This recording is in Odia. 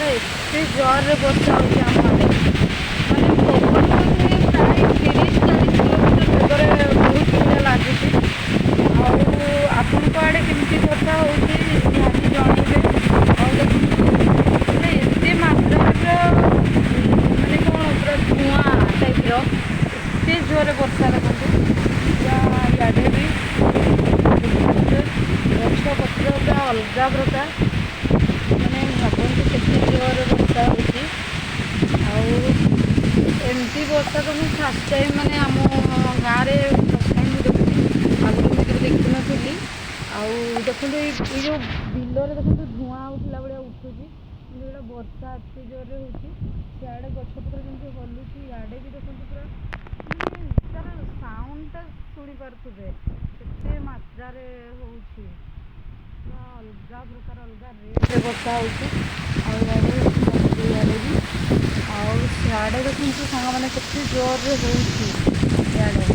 ପୁରା ଏତେ ଜୋରରେ ବର୍ଷା ହେଉଛି ଆମ ଆଡ଼େ, ମାନେ ପବନ ବୋଧେ ପ୍ରାୟ 30-40 କିଲୋମିଟର ବେଗରେ ବହୁଛି ଭଳିଆ ଲାଗୁଛି। ଆଉ ଆପଣଙ୍କ ଆଡ଼େ କେମିତି ବର୍ଷା ହେଉଛି, ନିହାତି ଜଣାଇବେ। ଆଉ ଦେଖନ୍ତୁ, ମାନେ ଏତେ ମାତ୍ରାରେ ପୁରା ମାନେ କ'ଣ ପୁରା ଧୂଆଁ ଟାଇପ୍ର, ଏତେ ଜୋରରେ ବର୍ଷା। ଦେଖନ୍ତୁ, ପୁରା ଇଆଡ଼େ ବି ଗଛ ପତ୍ର ପୁରା ଅଲଗା ପ୍ରକାର, ମାନେ ଭାବନ୍ତୁ କେତେ ଜୋରରେ ବର୍ଷା ହେଉଛି। ଆଉ ଏମିତି ବର୍ଷା ତ ମୁଁ ଫାର୍ଷ୍ଟ ଟାଇମ୍, ମାନେ ଆମ ଗାଁରେ ଫାର୍ଷ୍ଟ ଟାଇମ୍ ମୁଁ ଦେଖୁଛି। ଆଗରୁ ମୁଁ କେବେ ଦେଖିନଥିଲି। ଆଉ ଦେଖନ୍ତୁ, ଏଇ ଯେଉଁ ବିଲରେ ଦେଖନ୍ତୁ, ଧୂଆଁ ଉଠିଲା ଭଳିଆ ଉଠୁଛି, କିନ୍ତୁ ଏଇଟା ବର୍ଷା ଏତେ ଜୋରରେ ହେଉଛି। ସିଆଡ଼େ ଗଛପତ୍ର ଯେମିତି ହଲୁଛି, ଇଆଡ଼େ ବି ଦେଖନ୍ତୁ, ପୁରା ମାନେ ତାର ସାଉଣ୍ଡଟା ଶୁଣିପାରୁଥିବେ କେତେ ମାତ୍ରାରେ ହେଉଛି। ପୁରା ଅଲଗା ପ୍ରକାର, ଅଲଗା ରେଟ୍ରେ ବର୍ଷା ହେଉଛି। ଆଉ ଇଆଡ଼େ, ଇଆଡ଼େ ବି, ଆଉ ସିଆଡ଼େ ଦେଖନ୍ତୁ ସାଙ୍ଗମାନେ, କେତେ ଜୋରରେ ହେଉଛି ଇଆଡ଼େ।